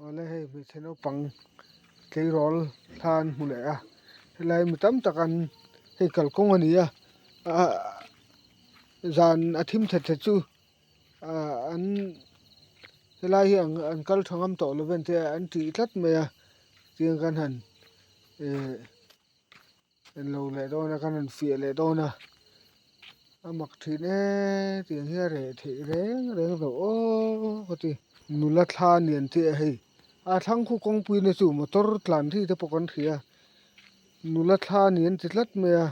Awle hei hmeichhe naupang tleirawl thla an hmu leh a helai mi tam tak an hei kalkawng a ni a ahh zan a thim that that chu ahh an helai hi an kal tha ngam tawh lo vel te an tih tlat mai a tiang kan han ehh. Enlo leh dawn a kan rawn fiah leh dawn a a mak thin e tiang hi a reh theih reng reng lo aw ka ti nula thla nian te a hei a thlang khu kawngpui na chu motor tlan ri te pawh kan hria nula thla nian ti tlat mai a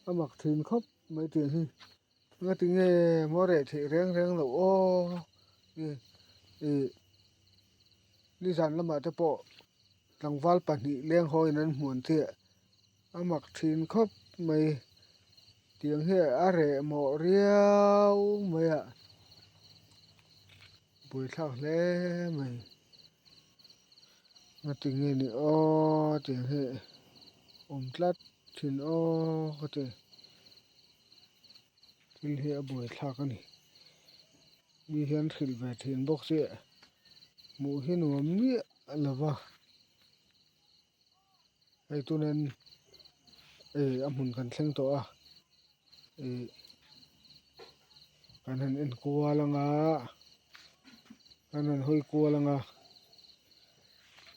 a mak thin khawp mai tiang hi nga tinge maw reh theih reng reng lo aw ih nizan lamah te pawh. Tlangval pahnih leng hawiin an hmuan chiah a mak thin khawp mai tiang hi a reh mawh riau mai a buaithlak hle mai ngati nge ni aw tiang hi awm tlat thin aw ka ti thil hi a buaithlak a ni mi hian hrilh ve thin bawk chiah hmuh hi nuam miah lo va hei tunin ih a hmun kan thleng tawh a ih kan han en kual anga kan han hawi kual anga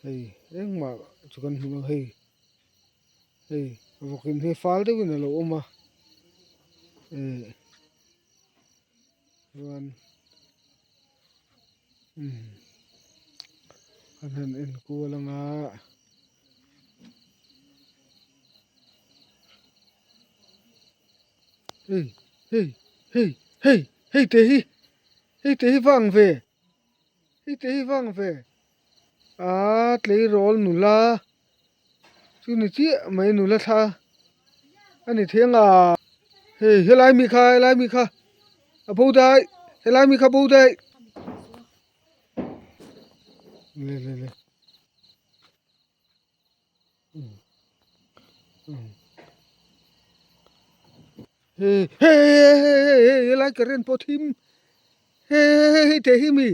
hei engmah chu kan hmu lo hei hei vawkin hi fal deuhin a lo awm a ih chuan umm an han en kual anga hei hei hei hei hei te hi hei te hi vang ve hei te hi vang ve aa tleirawl nula chu ni chiah mai nula thla a ni thei anga hei helai mi kha helai mi kha a bo daih helai mi kha bo daih le le le hei hei hei hei hei helai current pawh thim hei hei hei teh hi mi.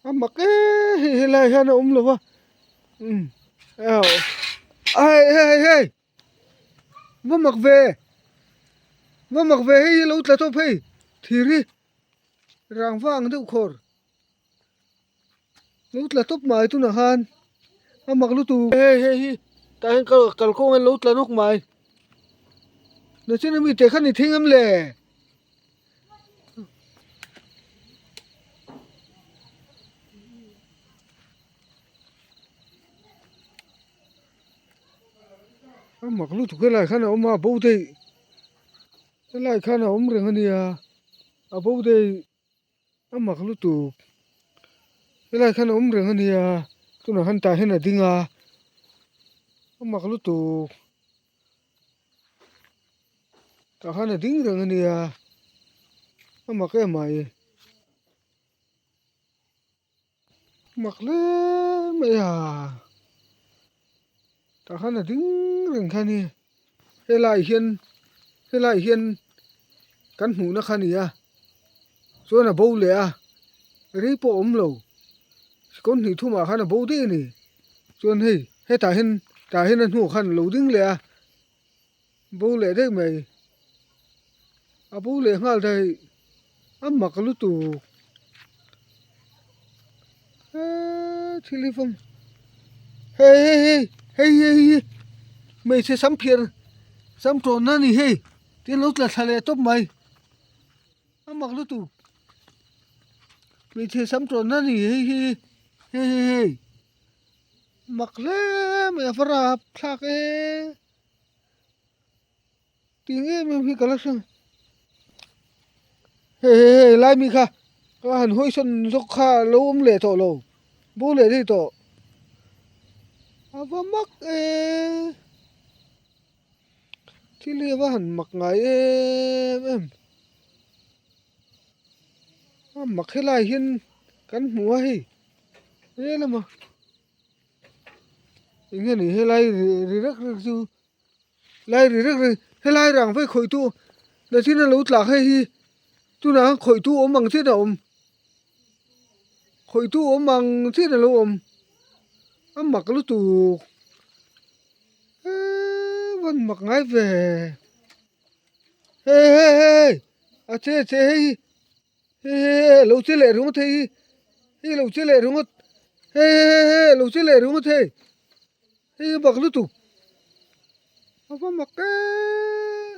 A mak e hei helai hian a awm lo va umm hei hei hei va mak ve va mak ve hei hi lo tla tawp hei thir hi rangva ang deuh khawr lo tla tawp mai tunah khan a mak lutuk hei hei hi tah hian kalkawng hian lo tla nawk mai nachin ami teh khan i thing em le. A mak lutuk helai khan a awm a bo daih helai khan a awm reng a nia a bo daih a mak lutuk helai khan a awm reng a nia tunah khan tah hian a ding a a mak lutuk. Tah khan a ding reng a nia a mak em mai a mak hle mai a tah khan a ding reng kha a ni helaiah hian helaiah hian kan hmuhna kha a ni a chuan a bo leh a rei pawh a awm lo kawn hnih thumah khan a bo daih a ni chuan hei hetah hian tah hian a hnuah khan a lo ding leh a. Bo leh daih mai a bo leh nghal daih a mak lutuk eee thil hi fawm hei hei hei hei hei hi hmeichhe sam phiar sam tawnna a ni hei tin lo tla thla leh tawp mai a mak lutuk hmeichhe sam tawnna a ni hei hi hei hei hei mak hle mai a va rap thlak e. Tih em em hi ka la hre hei hei hei lai mi kha ka han hawi sawn zawk kha a lo awm leh tawh lo bo leh daih tawh a va mak e thil hi a va han mak ngai em em a mak helai hian kan hmu a hei he lama. Eng nge ni helai ri rek rek chu lai ri rek rek helai rang vek khawih tu nachin a lo tlak hei hi tunah khan khawih tu awm ang chiah a awm. Khawihtu awm ang chian a lo awm a mak lutuk eee van mak ngai ve hei hei hei a che che hei hi hei hei hei a lo che leh ringawt hei hi hei a lo che leh ringawt hei hei hei a lo che leh ringawt hei hei a mak lutuk a va mak eee.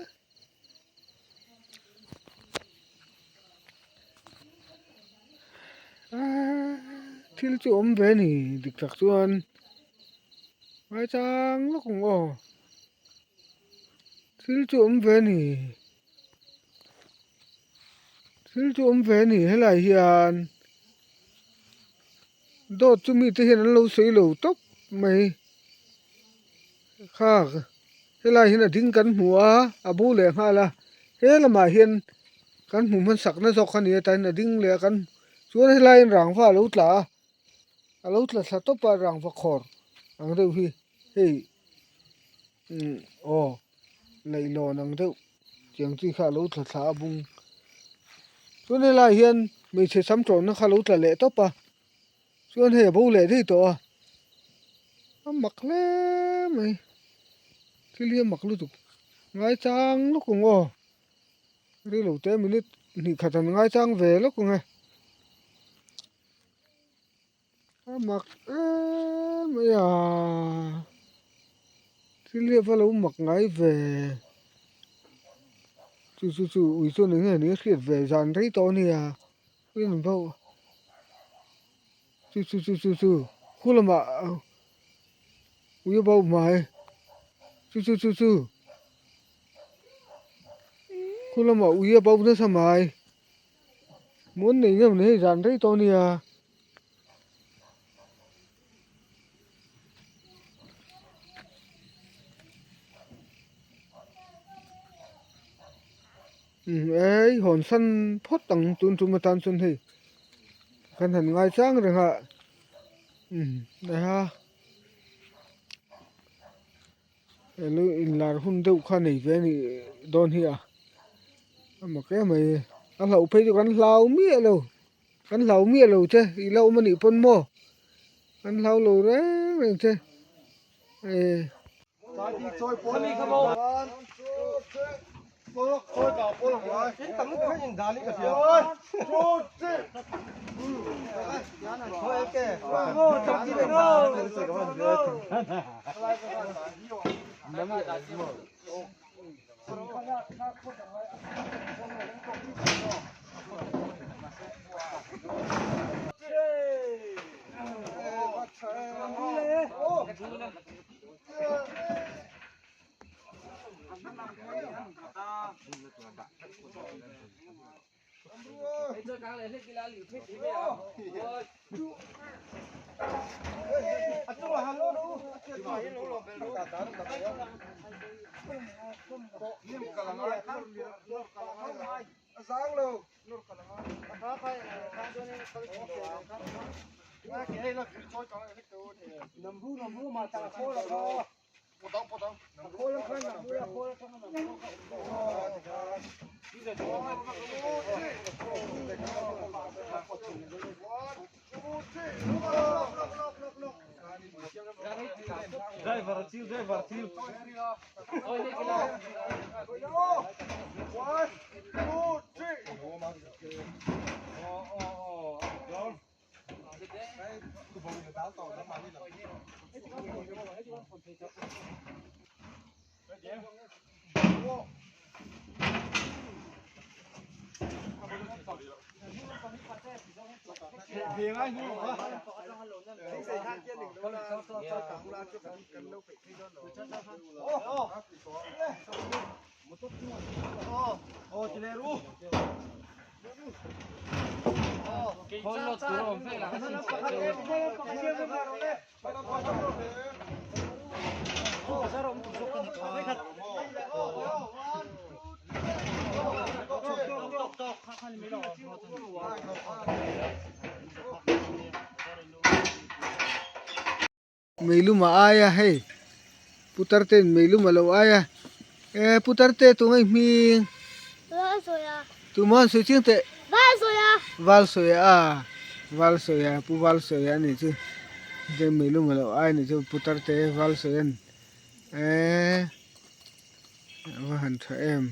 Thil chu awm ve a ni dik tak chuan ngaichang lawk ang aw thil chu awm ve a ni thil chu awm ve a ni helai hian dawt chu mite hian an lo sawi lo tawp mai kha. Helai hian a ding kan hmu a, a bo leh nghal a, he lamah hian kan hmu hmasak na zawk a ni a tain a ding leh a kan chuan helai hian rangva a lo tla a, a lo tla thla tawp a rangva khawr ang deuh hi hei umm aw leihlawn ang deuh tiang chi kha a lo tla thla a bung chuan helai hian hmeichhe sam tawnna kha a lo tla leh tawp a. Chuan hei a bo leh daih tawh a, a mak hle mai, thil hi a mak lutuk, ngaichang lawk ang aw, rilo te minute hnih khat an ngaichang ve lawk ang e, a mak em mai a, thil hi a va lo mak ngai ve, chu chu chu ui chuan eng nge ni a hriat ve zan rei tawh a nia. Chu chu chu chu chu khu lamah ui a bo hmai chu chu chu chu khu lamah ui a bo nasa mai muan nei ngeuh ni hei zan rei tawh a nia. Ei hawn san phawt ang tun tum atan chuan hei kan han ngai chang reng a umm a elo inlar hun deuh kha nei ve a nih dawn hi a a mak em mai a hlauh phei chu kan hlau miah lo. Kan hlau miah lo che, i la awm a nih pawn maw? Kan hlau lo reng reng che e. Meilum a ai a hei putar ten meilum a lo ai a e putar te tunge i hming tumah an sawi chiang teh val sawi a. Valsawia Pu Valsawia a nih chu chuan meilum a lo ai a nih chu putar te Valsawia'n eee a va han tha em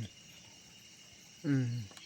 umm.